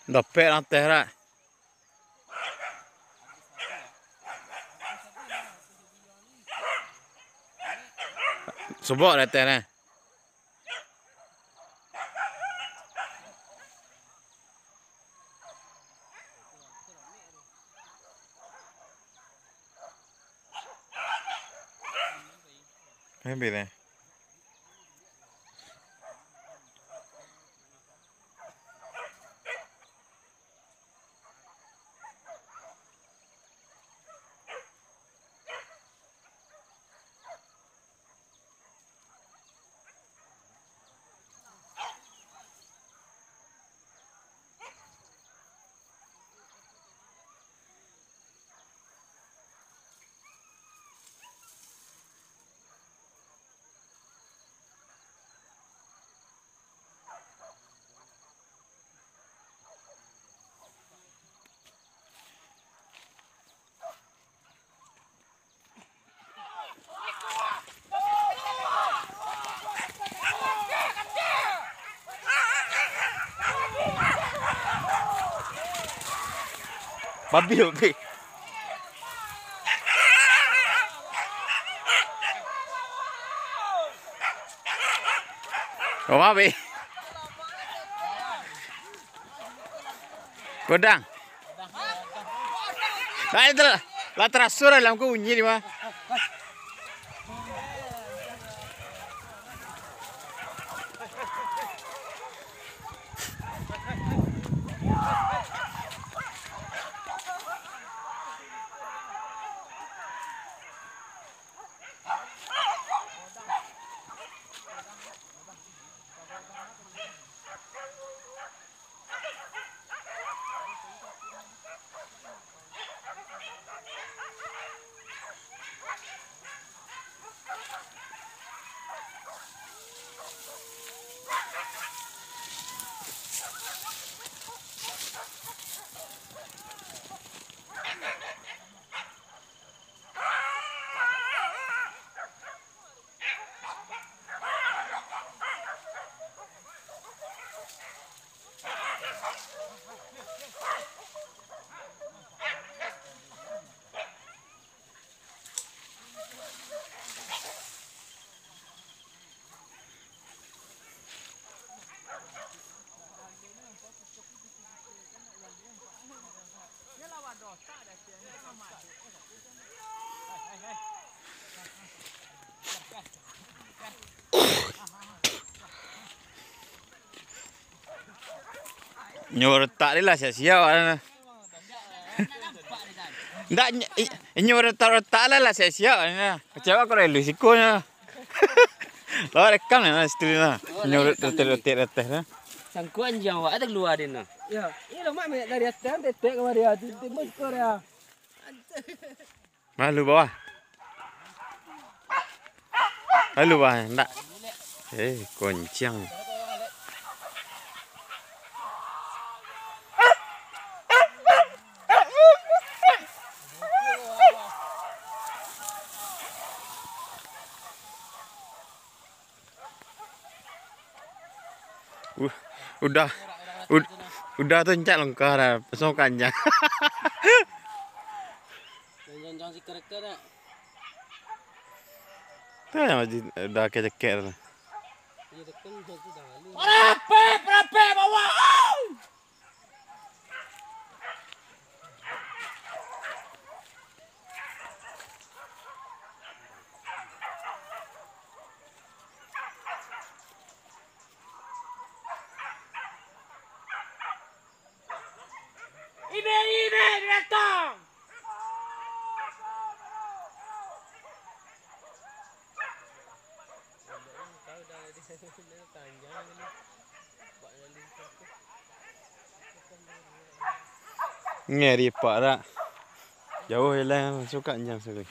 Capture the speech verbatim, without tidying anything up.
Dapek lah teh rak. Sobok dah teh nah. Habis eh. Babi, babi. Oh, babi. Godang. Lah, itu lah. Lah taraso lah dalam ko bunyi ni mah. Nyo retak ni lah siap-siap. Ndak, ny-, i-, inyo retak-retak lah, lah siap-siap. Kecewa kau relu sikonyo. Lah rekam ni, nah, situ ni, nah. Inyo retak-retak atas, nah. Sangko anjiang awak ado kalua di nah. Ya, ini lemak banyak dari atas, tetek kamari, ah, timbul siko dia. Lalu bawah. Lalu bawah, ndak. Eh, konciang. Uh, udah, ud-, udah tu encak longkah dah, pasal kanjang. Jangan-jangan si kereta dah. Tu yang masih udah kecekek tu. Iya, dekat tu dah lalu. Rapek, rapek bawah. Ibe, ibe, datang! Ngeri pak rak. Jauh jalan, masuk kat jam sekali.